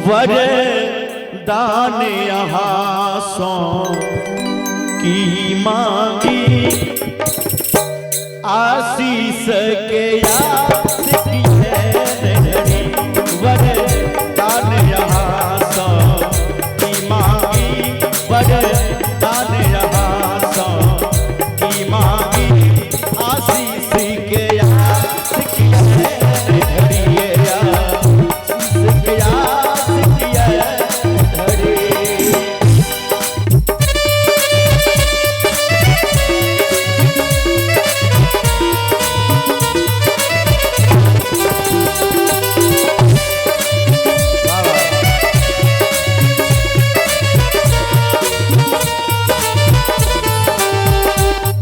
वरदान यहाँ सो की मांगी, आशीष के आस की है धरी, वरदान यहाँ सो की मांगी, वरदान यहाँ सो की मांगी, आशीष के आस की है धरी, आशीष के आस की है धरी।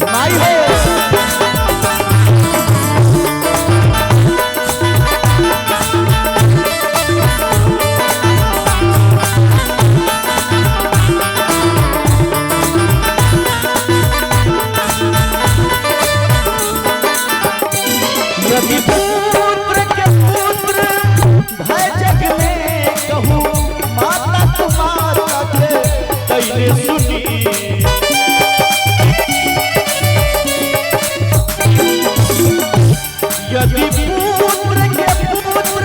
माई हो यदि पुत्र के पुत्र भय जग में कहूँ, माता तुम्हारा के तैने सुनी। यदि पुत्र के पुत्र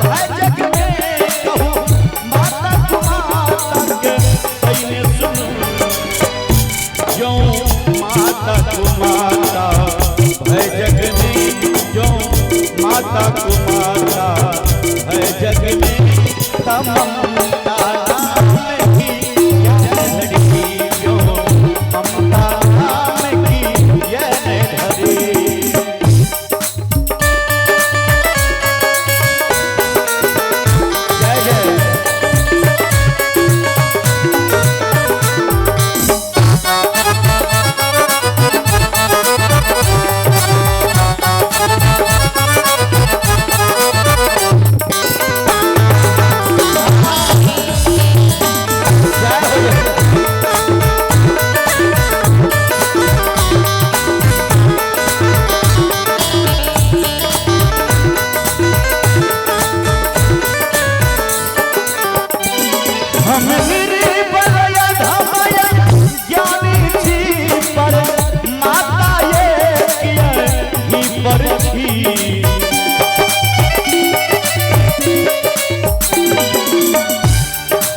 भय जग में कहूँ, माता तुम्हारा के तैने सुनी। ज्यों माता कुमाता भय जग में, जो माता कुमाता भय जग में, तममता नाम की यह धरी, जो ममता नाम की यह धरी। जय जय। जय हो जय। हम निर्बल अधमय ज्ञानी छी, पर माता एक ही पर छी।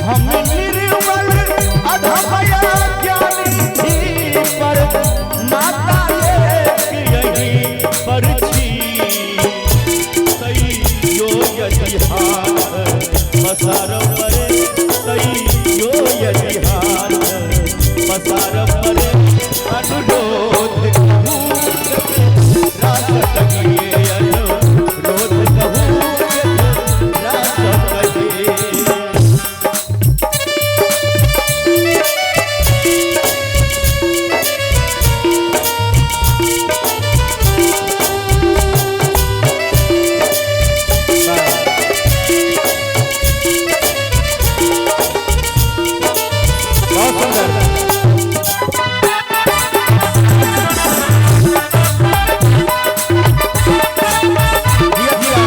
हम निर्बल अधमय ज्ञानी छी, पर माता एक यही पर छी। तैयो यदि हाथ पसार परे, तैयो यदि हाथ पसार परे, अनुरोध कहूँ रास कहिए, अनुरोध कहूँ रास कहिए। बहुत सुंदर। जिया जिया।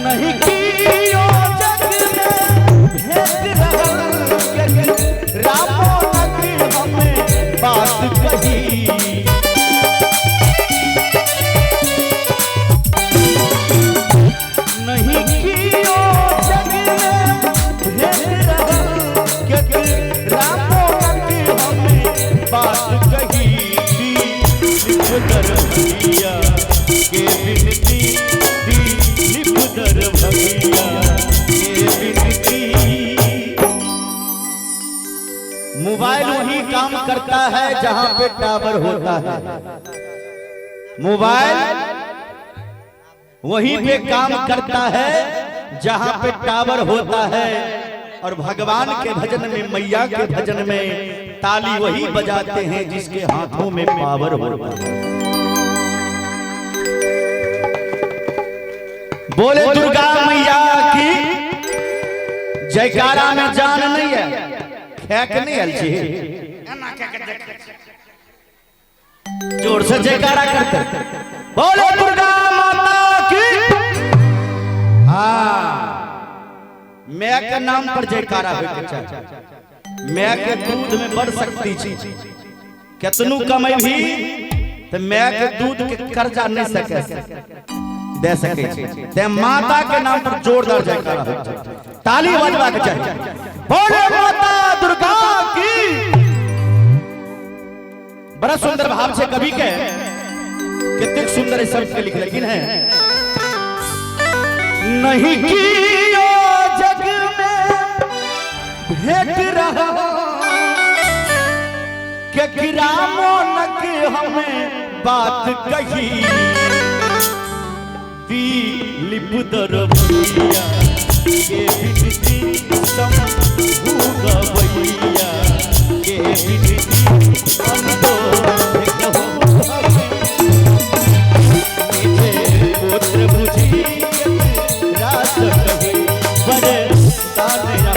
नहीं कियो जग में भेद रहल के, रामो लग हमें बात कही। नहीं कियो जग में भेद रहल के, रामो लग हमें बात कही। दिलीप दरभंगिया के विनती, दिलीप दरभंगिया के विनती। मोबाइल वही काम करता है जहां पे टावर होता है। मोबाइल वहीं पे काम करता है जहां पे टावर होता है। और भगवान के भजन में, मैया के भजन में ताली वही बजाते हैं जिसके हाथों में पावर होता है। बोले दुर्गा मैया की जयकारा में जान नहीं है, खाए के नहीं आयल छी। एना के के देखै छी। जोर से जयकारा करते बोलो दुर्गा माता की। हाँ, मैं के नाम पर जयकारा होय के चाही। मैं के दूध में बड़ शक्ति छी, केतनु कमेबी त मैं के दूध के कर्जा नहीं सके दे सके छी। ते माता के नाम पर जोरदार जयकारा होय के चाही, ताली बजबा के चाही, बोलो माता दुर्गा की। बड़ा सुंदर भाव छे कवि के, कितने सुंदर इस शब्द के लिख लेकिन है नहीं कियो जग में भेट रहा के गिरामोनक हमें बात कही दिलीप दरबैया के बिनती शंभू गवैया के बिनती पुत्र बुझी रास कही बड़े दान।